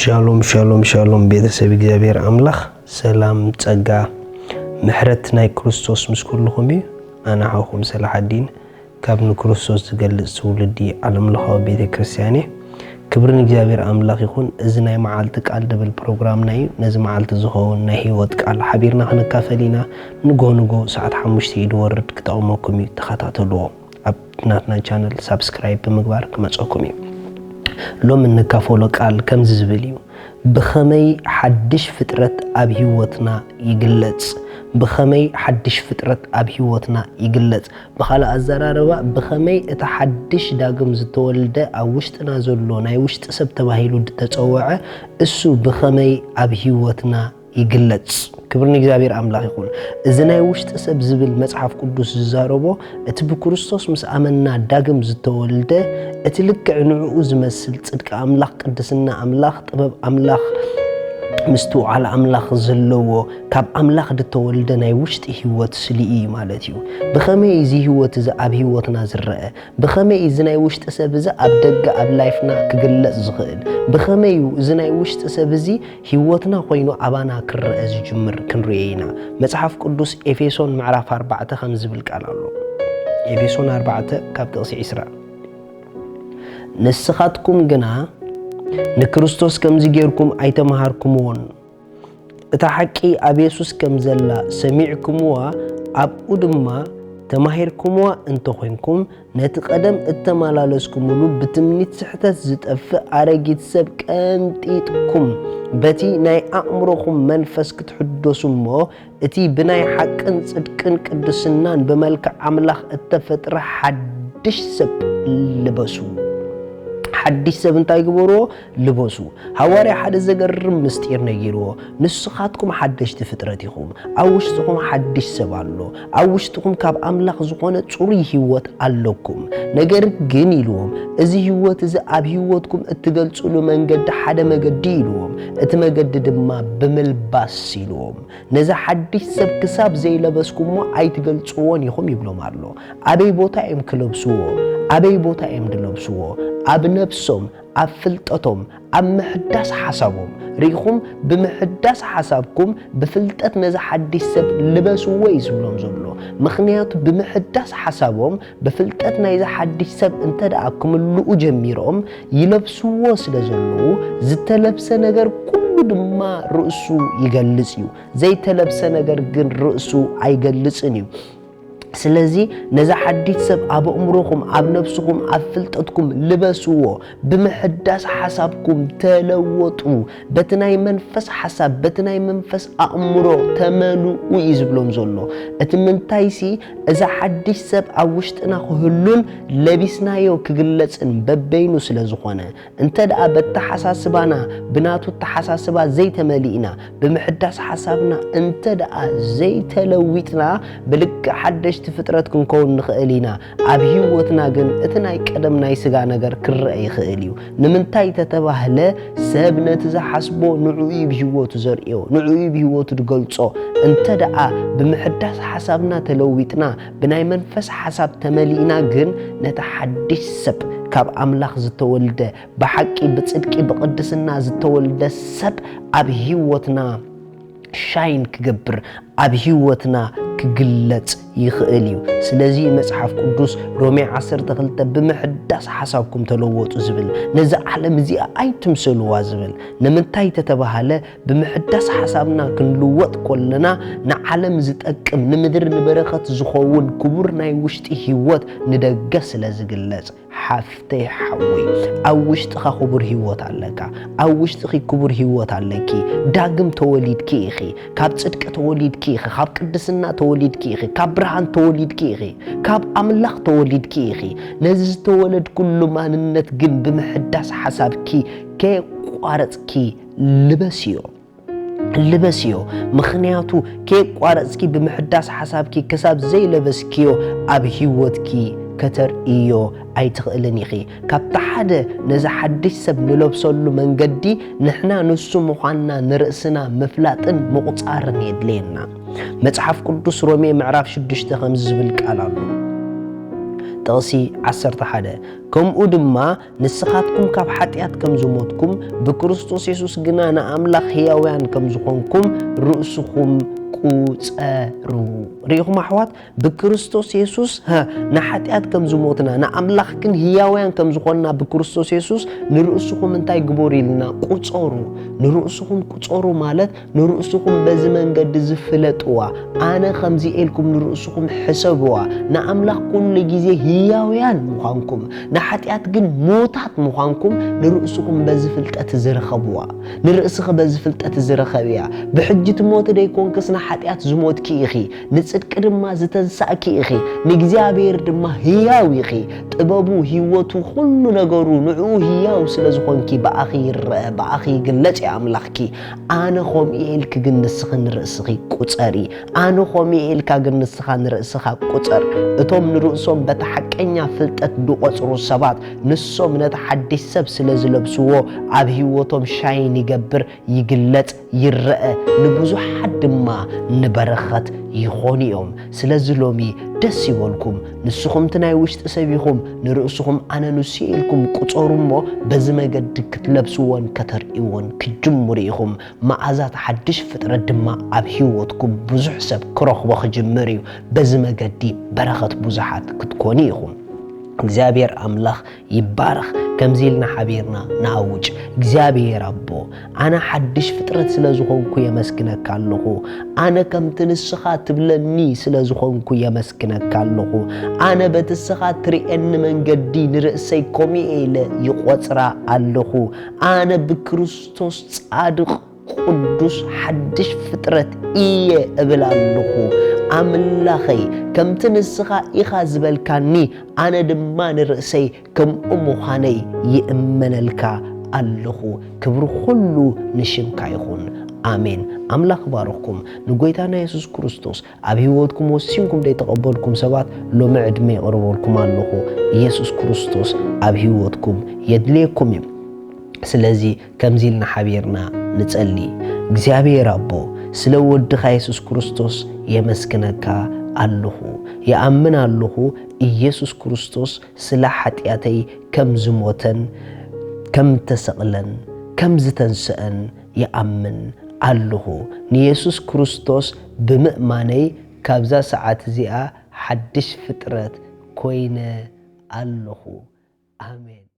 ሻሎም ሻሎም ሻሎም፣ ቤተሰብ እግዚኣብሔር ኣምላኽ፣ ሰላም፣ ጸጋ፣ ምሕረት ናይ ክርስቶስ ምስ ኩልኹም እዩ። ኣነ ሓውኹም ሰላሓዲን ካብ ንክርስቶስ ዝገልጽ ትውልዲ ዓለምለኻዊ ቤተ ክርስቲያን እየ። ክብሪ ንእግዚኣብሔር ኣምላኽ ይኹን። እዚ ናይ መዓልቲ ቃል ድብል ፕሮግራምና እዩ። ነዚ መዓልቲ ዝኸውን ናይ ህይወት ቃል ሓቢርና ክንካፈል ኢና። ንጎ ንጎ ሰዓት ሓሙሽተ እዩ ድወርድ፣ ክጠቕመኩም እዩ። ተኸታተልዎ። ኣብ ናትና ቻነል ሳብስክራይብ ብምግባር ክመጸኩም እዩ። ሎም እንካፈሎ ቃል ከምዚ ዝብል እዩ። ብኸመይ ሓድሽ ፍጥረት ኣብ ህይወትና ይግለጽ? ብኸመይ ሓድሽ ፍጥረት ኣብ ህይወትና ይግለጽ? ብኻልእ ኣዘራርባ፣ ብኸመይ እቲ ሓድሽ ዳግም ዝተወልደ ኣብ ውሽጥና ዘሎ ናይ ውሽጢ ሰብ ተባሂሉ ዝተጸውዐ እሱ ብኸመይ ኣብ ህይወትና ይግለጽ? ክብሪ ንእግዚኣብሔር ኣምላኽ ይኹን። እዚ ናይ ውሽጢ ሰብ ዝብል መጽሓፍ ቅዱስ ዝዛረቦ፣ እቲ ብክርስቶስ ምስ ኣመና ዳግም ዝተወልደ፣ እቲ ልክዕ ንዕኡ ዝመስል ጽድቂ ኣምላኽ፣ ቅድስና ኣምላኽ፣ ጥበብ ኣምላኽ፣ ምስትውዓል ኣምላኽ ዘለዎ፣ ካብ ኣምላኽ ዝተወልደ ናይ ውሽጢ ህይወት ስልኢ እዩ ማለት እዩ። ብኸመይ እዚ ህይወት እዚ ኣብ ህይወትና ዝረአ? ብኸመይ እዚ ናይ ውሽጢ ሰብ እዚ ኣብ ደገ ኣብ ላይፍና ክግለጽ ዝኽእል? ብኸመይ እዩ እዚ ናይ ውሽጢ ሰብ እዚ ህይወትና ኮይኑ ኣባና ክረአ ዝጅምር ክንርእዮ ኢና። መጽሓፍ ቅዱስ ኤፌሶን ምዕራፍ ኣርባዕተ ከም ዝብል ቃል ኣሎ። ኤፌሶን ኣርባዕተ ካብ ጥቕሲ ዕስራ፣ "ንስኻትኩም ግና ንክርስቶስ ከምዚ ጌርኩም ኣይተምሃርኩምዎን። እታ ሓቂ ኣብ የሱስ ከም ዘላ ሰሚዕኩምዋ፣ ኣብኡ ድማ ተማሂርኩምዋ እንተኾይንኩም፣ ነቲ ቀደም እተመላለስኩምሉ ብትምኒት ስሕተት ዝጠፍእ ኣረጊት ሰብ ቀንጢጥኩም፣ በቲ ናይ ኣእምሮኹም መንፈስ ክትሕደሱ እሞ፣ እቲ ብናይ ሓቅን ጽድቅን ቅድስናን ብመልክዕ ኣምላኽ እተፈጥረ ሓድሽ ሰብ ልበሱ።" ሓድሽ ሰብ እንታይ ግበርዎ? ልበሱ። ሃዋርያ ሓደ ዘገርም ምስጢር ነጊርዎ። "ንስኻትኩም ሓደሽቲ ፍጥረት ኢኹም። ኣብ ውሽጥኹም ሓድሽ ሰብ ኣሎ። ኣብ ውሽጥኹም ካብ ኣምላኽ ዝኾነ ጽሩይ ህይወት ኣለኩም። ነገር ግን" ኢልዎም፣ "እዚ ህይወት እዚ ኣብ ህይወትኩም እትገልጽሉ መንገዲ ሓደ መገዲ" ኢልዎም፣ "እቲ መገዲ ድማ ብምልባስ" ኢልዎም። ነዚ ሓድሽ ሰብ ክሳብ ዘይለበስኩሞ ኣይትገልጽዎን ኢኹም ይብሎም ኣሎ። ኣበይ ቦታ እዮም ክለብስዎ? ኣበይ ቦታ እዮም ድለብስዎ? ኣብ ነብሶም፣ ኣብ ፍልጠቶም፣ ኣብ ምሕዳስ ሓሳቦም። ርኢኹም፣ ብምሕዳስ ሓሳብኩም ብፍልጠት ነዚ ሓድሽ ሰብ ልበስዎ እዩ ዝብሎም ዘሎ። ምኽንያቱ ብምሕዳስ ሓሳቦም፣ ብፍልጠት ናይዚ ሓድሽ ሰብ እንተ ደኣ ክምልኡ ጀሚሮም፣ ይለብስዎ ስለ ዘለዉ፣ ዝተለብሰ ነገር ኩሉ ድማ ርእሱ ይገልጽ እዩ። ዘይተለብሰ ነገር ግን ርእሱ ኣይገልጽን እዩ። ስለዚ ነዚ ሓድሽ ሰብ ኣብ ኣእምሮኹም፣ ኣብ ነብስኹም፣ ኣብ ፍልጠትኩም ልበስዎ። ብምሕዳስ ሓሳብኩም ተለወጡ። በቲ ናይ መንፈስ ሓሳብ፣ በቲ ናይ መንፈስ ኣእምሮ ተመልኡ እዩ ዝብሎም ዘሎ። እቲ ምንታይሲ፣ እዚ ሓድሽ ሰብ ኣብ ውሽጥና ክህሉን ለቢስናዮ ክግለጽን በበይኑ ስለ ዝኾነ፣ እንተ ደኣ በተሓሳስባና ብናቱ ኣተሓሳስባ ዘይተመሊእና፣ ብምሕዳስ ሓሳብና እንተ ደኣ ዘይተለዊጥና፣ ብልክዕ ሓደሽቲ ፍጥረት ክንከውን ንኽእል ኢና። ኣብ ህይወትና ግን እቲ ናይ ቀደም ናይ ስጋ ነገር ክረአ ይኽእል እዩ። ንምንታይ ተተባህለ፣ ሰብ ነቲ ዝሓስቦ ንዕኡ እዩ ብህይወቱ ዘርእዮ፣ ንዕኡ እዩ ብህይወቱ ዝገልጾ። እንተ ደኣ ብምሕዳስ ሓሳብና ተለዊጥና፣ ብናይ መንፈስ ሓሳብ ተመሊእና ግን፣ ነቲ ሓድሽ ሰብ፣ ካብ ኣምላኽ ዝተወልደ፣ ብሓቂ፣ ብጽድቂ፣ ብቕድስና ዝተወልደ ሰብ ኣብ ህይወትና ሻይን ክገብር፣ ኣብ ህይወትና ክግለጽ ይኽእል እዩ። ስለዚ መጽሓፍ ቅዱስ ሮሜ ዓሰርተ ክልተ "ብምሕዳስ ሓሳብኩም ተለወጡ" ዝብል፣ ነዛ ዓለም እዚኣ ኣይትምሰልዋ ዝብል። ንምንታይ ተተባህለ፣ ብምሕዳስ ሓሳብና ክንልወጥ ከለና፣ ንዓለም ዝጠቅም፣ ንምድሪ ንበረኸት ዝኸውን ክቡር ናይ ውሽጢ ህይወት ንደገ ስለ ዝግለጽ። ሓፍተይ፣ ሓወይ፣ ኣብ ውሽጥኻ ክቡር ህይወት ኣለካ። ኣብ ውሽጥኺ ክቡር ህይወት ኣለኪ። ዳግም ተወሊድኪ ኢኺ። ካብ ጽድቂ ተወሊድኪ ኢኺ። ካብ ቅድስና ተወሊድኪ ኢኺ። ካብ ብርሃን ተወሊድኪ ኢኺ። ካብ ኣምላኽ ተወሊድኪ ኢኺ። ነዚ ዝተወለድኩሉ ማንነት ግን ብምሕዳስ ሓሳብኪ ከየቋረጽኪ ልበስዮ። ልበስዮ። ምኽንያቱ ከየቋረጽኪ ብምሕዳስ ሓሳብኪ ክሳብ ዘይለበስክዮ ኣብ ህይወትኪ ከተርእዮ ኣይትኽእልን ኢኺ። ካብቲ ሓደ ነዚ ሓድሽ ሰብ ንለብሰሉ መንገዲ ንሕና ንሱ ምዃንና ንርእስና ምፍላጥን ምቑጻርን የድልየና። መጽሓፍ ቅዱስ ሮሜ ምዕራፍ ሽዱሽተ ከምዚ ዝብል ቃል ኣሎ። ጥቕሲ ዓሰርተ ሓደ፣ ከምኡ ድማ ንስኻትኩም ካብ ሓጢኣት ከም ዝሞትኩም፣ ብክርስቶስ የሱስ ግና ንኣምላኽ ህያውያን ከም ዝኾንኩም ርእስኹም ቁጸሩ። ርኢኹም ኣሕዋት፣ ብክርስቶስ የሱስ፣ ሀ፣ ንሓጢኣት ከም ዝሞትና፣ ንኣምላኽ ግን ህያውያን ከም ዝኾንና ብክርስቶስ የሱስ ንርእስኹም እንታይ ግበሩ ኢልና? ቁጸሩ። ንርእስኹም ቁጸሩ ማለት ንርእስኹም በዚ መንገዲ እዚ ፍለጥዋ። ኣነ ከምዚ ኢልኩም ንርእስኹም ሕሰብዋ። ንኣምላኽ ኩሉ ግዜ ህያውያን ምዃንኩም፣ ንሓጢኣት ግን ሞታት ምዃንኩም ንርእስኹም በዚ ፍልጠት እዚ ርኸብዋ። ንርእስኺ በዚ ፍልጠት እዚ ርኸብያ። ብሕጂ ትሞቲ ደይኮንክስ ንሓጢኣት ዝሞትኪ ኢኺ፣ ንጽድቂ ድማ ዝተንሳእኪ ኢኺ፣ ንእግዚኣብሔር ድማ ህያው ኢኺ። ጥበቡ፣ ህይወቱ፣ ኩሉ ነገሩ ንዕኡ ህያው ስለ ዝኾንኪ ብኣኺ ይረአ፣ ብኣኺ ይግለጽ እዩ ኣምላኽኪ። ኣነ ከምኡ እየ ኢልኪ ግን ንስኺ ንርእስኺ ቁጸሪ። ኣነ ከምኡ እየ ኢልካ ግን ንስኻ ንርእስኻ ቁጸር። እቶም ንርእሶም በቲ ሓቀኛ ፍልጠት ዝቖጽሩ ሰባት፣ ንሶም ነቲ ሓድሽ ሰብ ስለ ዝለብስዎ ኣብ ህይወቶም ሻይን ይገብር፣ ይግለጽ፣ ይረአ፣ ንብዙሓት ድማ ንበረኸት ይኾኑ እዮም። ስለዚ ሎሚ ደስ ይበልኩም፣ ንስኹም እቲ ናይ ውሽጢ ሰብ ኢኹም፣ ንርእስኹም ኣነ ንሱ እየ ኢልኩም ቁጸሩ እሞ በዚ መገዲ ክትለብስዎን ከተርእይዎን ክትጅምሩ ኢኹም። መኣዛት ሓድሽ ፍጥረት ድማ ኣብ ህይወትኩም ብዙሕ ሰብ ክረኽቦ ክጅምር እዩ። በዚ መገዲ በረኸት ብዙሓት ክትኮኑ ኢኹም። እግዚኣብሔር ኣምላኽ ይባረኽ። ከምዚ ኢልና ሓቢርና ንኣውጅ። እግዚኣብሔር ኣቦ፣ ኣነ ሓድሽ ፍጥረት ስለ ዝኾንኩ የመስግነካ ኣለኹ። ኣነ ከምቲ ንስኻ ትብለኒ ስለ ዝኾንኩ የመስግነካ ኣለኹ። ኣነ በቲ ንስኻ ትርእየኒ መንገዲ ንርእሰይ ከምኡ ኢለ ይቖጽራ ኣለኹ። ኣነ ብክርስቶስ ጻድቕ ቅዱስ ሓድሽ ፍጥረት እየ እብል ኣለኹ። ኣምላኸይ፣ ከምቲ ንስኻ ኢኻ ዝበልካኒ፣ ኣነ ድማ ንርእሰይ ከምኡ ምዃነይ ይእመነልካ ኣለኹ። ክብሪ ኩሉ ንሽምካ ይኹን። ኣሜን። ኣምላኽ ባርኽኩም። ንጎይታና የሱስ ክርስቶስ ኣብ ህይወትኩም ወሲንኩም ዘይተቐበልኩም ሰባት፣ ሎሚ ዕድመ የቕርበልኩም ኣለኹ። ኢየሱስ ክርስቶስ ኣብ ህይወትኩም የድልየኩም እዩ። ስለዚ ከምዚ ኢልና ሓቢርና ንጸሊ። እግዚኣብሔር ኣቦ፣ ስለ ወድኻ የሱስ ክርስቶስ የመስግነካ ኣለኹ። ይኣምን ኣለኹ፣ ኢየሱስ ክርስቶስ ስለ ሓጢኣተይ ከም ዝሞተን ከም ዝተሰቕለን ከም ዝተንስአን ይኣምን ኣለኹ። ንየሱስ ክርስቶስ ብምእማነይ ካብዛ ሰዓት እዚኣ ሓድሽ ፍጥረት ኮይነ ኣለኹ። ኣሜን።